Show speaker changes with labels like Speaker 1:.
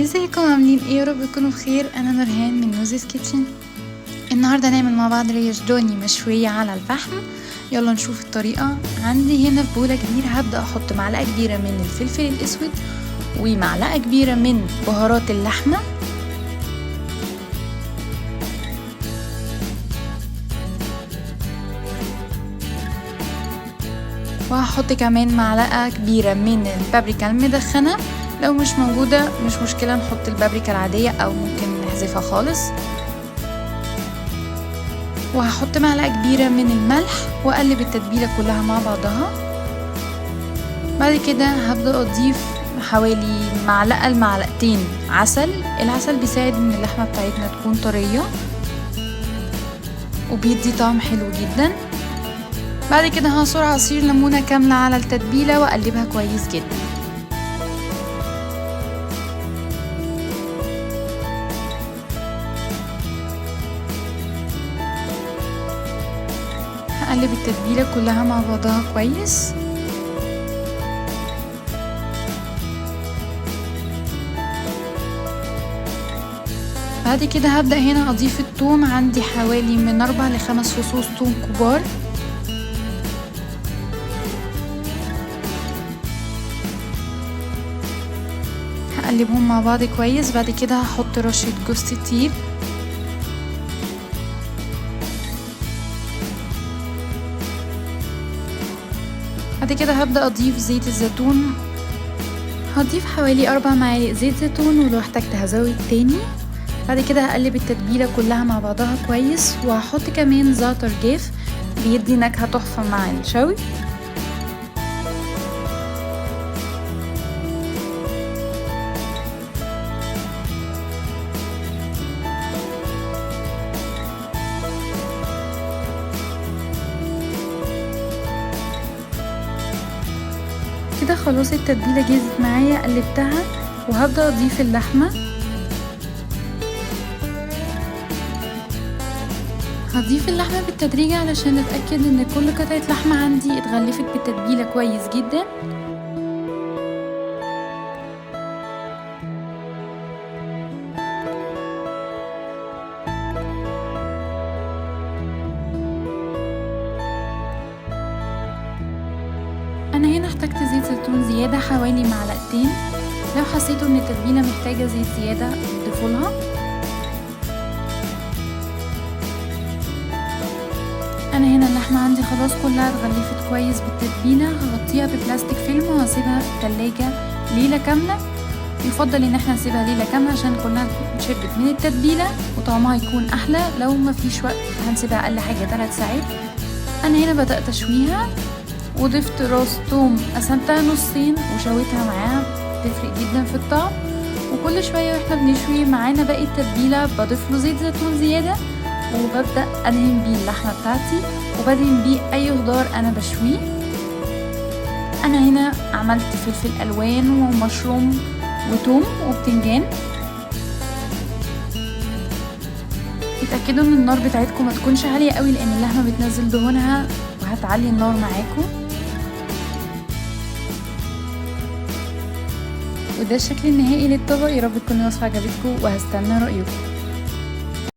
Speaker 1: ازيكم عاملين ايه؟ يا رب تكونوا بخير. انا نورهان من Nozy's Kitchen. النهارده هنعمل مع بعض ريش دوني مشوية على الفحم. يلا نشوف الطريقة. عندي هنا في بوله كبيرة هبدا احط معلقه كبيرة من الفلفل الاسود ومعلقة كبيرة من بهارات اللحمة، وهحط كمان معلقه كبيرة من البابريكا المدخنه. لو مش موجودة مش مشكلة، نحط البابريكا العادية او ممكن نحذفها خالص. وهحط معلقه كبيرة من الملح واقلب التتبيله كلها مع بعضها. بعد كده هبدا اضيف حوالي معلقه لمعلقتين عسل. العسل بيساعد ان اللحمة بتاعتنا تكون طرية وبيدي طعم حلو جدا. بعد كده هعصر عصير ليمونه كاملة على التتبيله واقلبها كويس جدا. هقلب التتبيله كلها مع بعضها كويس. بعد كده هبدأ هنا اضيف الثوم. عندي حوالي من 4 ل 5 فصوص ثوم كبار. هقلبهم مع بعض كويس. بعد كده هحط رشة جوز الطيب. بعد كده هبدأ اضيف زيت الزيتون. هضيف حوالي 4 معالق زيت زيتون، ولو احتجت هزود تاني. بعد كده هقلب التتبيلة كلها مع بعضها كويس، وهحط كمان زعتر جاف بيدي نكهة تحفة مع الشوي. كده خلاص التتبيلة جهزت معايا، قلبتها وهبدأ اضيف اللحمة. هضيف اللحمة بالتدريج علشان اتأكد ان كل قطعة لحمة عندي اتغلفت بالتتبيلة كويس جدا. انا هنا احتجت زيت زيتون زيادة حوالي معلقتين. لو حسيتوا ان التتبيلة محتاجة زيت زيادة ضيفولها. انا هنا اللحمة عندي خلاص كلها اتغلفت كويس بالتتبيلة. هغطيها ببلاستيك فيلم وهسيبها في التلاجة ليلة كاملة. يفضل ان احنا نسيبها ليلة كاملة عشان كلها تشربت من التتبيلة وطعمها يكون احلى. لو مفيش وقت هنسيبها اقل حاجة 3 ساعات. انا هنا بدأت اشويها وضفت راس توم قسمتها نصين وشويتها معاها، تفرق جدا في الطعم. وكل شوية واحنا بنشوي معانا باقي التتبيلة بضيف له زيت زيتون زيادة، وببدأ أدهن بيه اللحمة بتاعتي وبدهن بيه أي خضار أنا بشوية. أنا هنا عملت فلفل ألوان ومشروم وتوم وبتنجان. اتأكدوا إن النار بتاعتكم ما تكونش عالية قوي لأن اللحمة بتنزل دهونها وهتعلي النار معاكم. وده الشكل النهائي للطبق. يا رب تكون الوصفة عجبتكم وهستنى رأيكم.